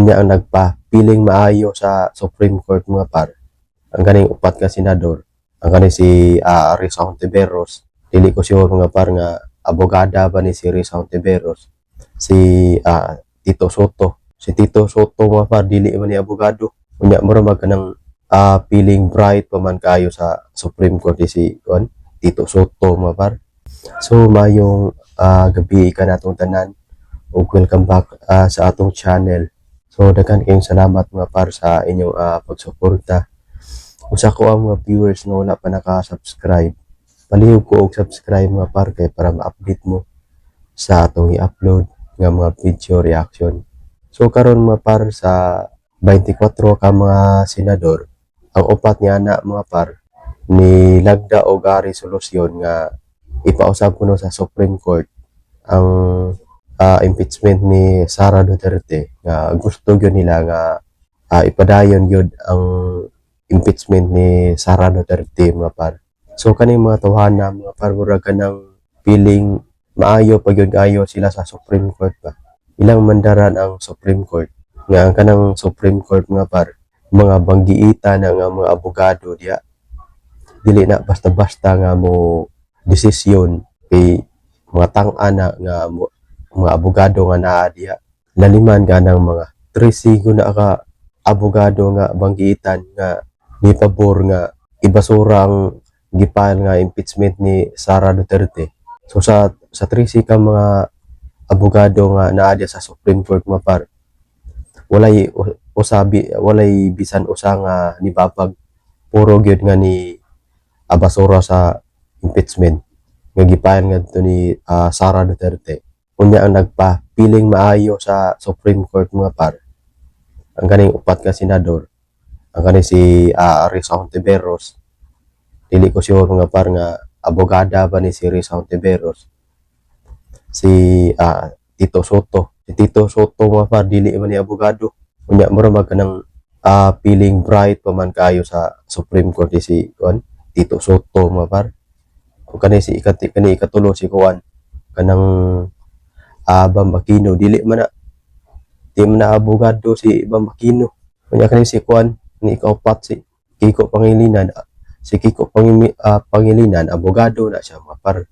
Unya ang nagpa-piling maayo sa Supreme Court, mga par, ang kaning upat ka senador, ang kaning si Risa Hontiveros. Dili ko sure, mga par, nga abogada ba ni si Risa Hontiveros. Si Tito Sotto. Si Tito Sotto, mga par, dili man ni abogado. Unya mura mag kanang feeling bright pa man kayo sa Supreme Court ni si kuan Tito Sotto, mga par. So mayong gabi ka natong tanan ug welcome back sa atong channel. So daghan kayong salamat, mga par, sa inyong pagsuporta. Usa ko ang mga viewers nga wala pa naka-subscribe, palihog ko og subscribe, mga par, kay para ma-update mo sa atong i-upload nga mga video reaction. So karon, mga par, sa 24 ka mga senador, ang upat niya na, mga par, ni lagda og resolusyon nga ipausab kuno sa Supreme Court ang impeachment ni Sara Duterte, nga gusto gyud nila nga ipadayon gyud ang impeachment ni Sara Duterte, mga par. So kaning mga tawhana, mga par, murag kanang feeling maayo pa gyud ayo sila sa Supreme Court ba. Ilang mandaran ang Supreme Court nga ang kanang Supreme Court, mga par, mga banggiita na nga mga abogado diya. Dili na basta-basta nga mo desisyon kay mga tang-a na nga mga abogado nga naa diya. Laliman ka ng mga 13 na ka abogado nga banggitan nga ni pabor nga ibasura ang gipile nga impeachment ni Sara Duterte. So sa 13 ka mga abogado nga naa diya sa Supreme Court, mga par, walay usabi, walay bisan usa nga nibabag. Puro gyud nga ni abasura sa impeachment nga gipile ngadto ni Sara Duterte. Unya ang nagpa-piling maayo sa Supreme Court, mga par, ang kaning upat ka senador, ang kaning si Risa Hontiveros. Dili ko sure, mga par, nga abogada ba ni si Risa Hontiveros. Si Tito Sotto. Si Tito Sotto, mga par, dili man ni abogado. Unya mura mag kanang feeling bright pa man kayo sa Supreme Court ni si kuan Tito Sotto, mga par. Kung kani si ikat kani ikatulo, si kuan kanang Bam Aquino, dili man na di man na abogado si Bam Aquino. Unya kani si kuan ni ikaupat, si Kiko Pangilinan. Si Kiko Pangilinan, abogado na siya, mga par,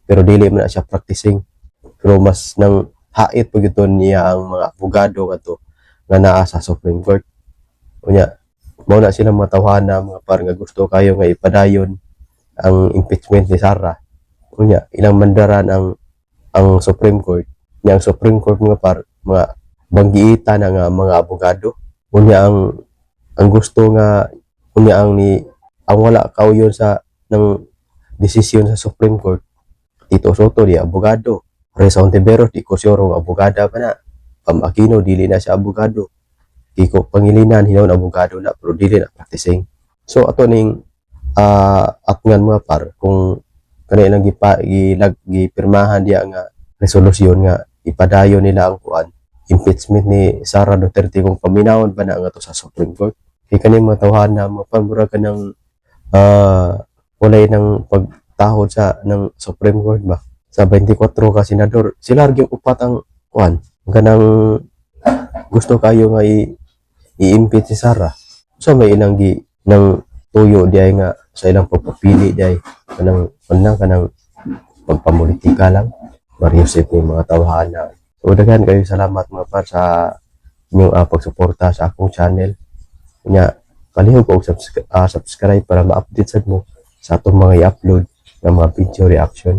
pero dili man na siya practicing, pero mas nang hait pag ito niya ang mga abogado kadto nga naa sa Supreme Court. Unya mao na sila mga tawhana, mga par, nga gusto kayo nga ipadayon ang impeachment ni Sara. Unya ilang mandaran ang Supreme Court. Nya ang Supreme Court, mga par, mga banggiita na nga mga abogado. Unya ang gusto nga unya ang ni ang wala kauyon sa ng desisyon sa Supreme Court, Tito Sotto, di abogado. Risa Hontiveros, di ko sure kung abogada pa na. Bam Aquino, dili na siya abogado. Kiko Pangilinan, hinuon abogado na pero dili na practicing. So ato ning atngan, mga par, kung kanilang gipa gilag gipirmahan diya nga resolusyon nga ipadayon nila ang kuan impeachment ni Sara Duterte, kung paminawon ba na nga to sa Supreme Court. Kay kaning mga tawhana, mga par, mura ka ng walay ng pagtahod sa ng Supreme Court ba. Sa 24 ka senador, sila ra gyud upat ang kuan kanang gusto kayo nga i-impeach si Sara. So may ilang gi ng tuyo di ay nga sa ilang pagpapili di ay kanang kanang kanang pagpamulitika lang. Mariusip ni mga tawhana. So daghan kayo salamat, mga par, sa inyong pagsuporta sa akong channel. Unya palihog og subscribe para ma-update sad mo sa atong mga i-upload nga mga video reaction.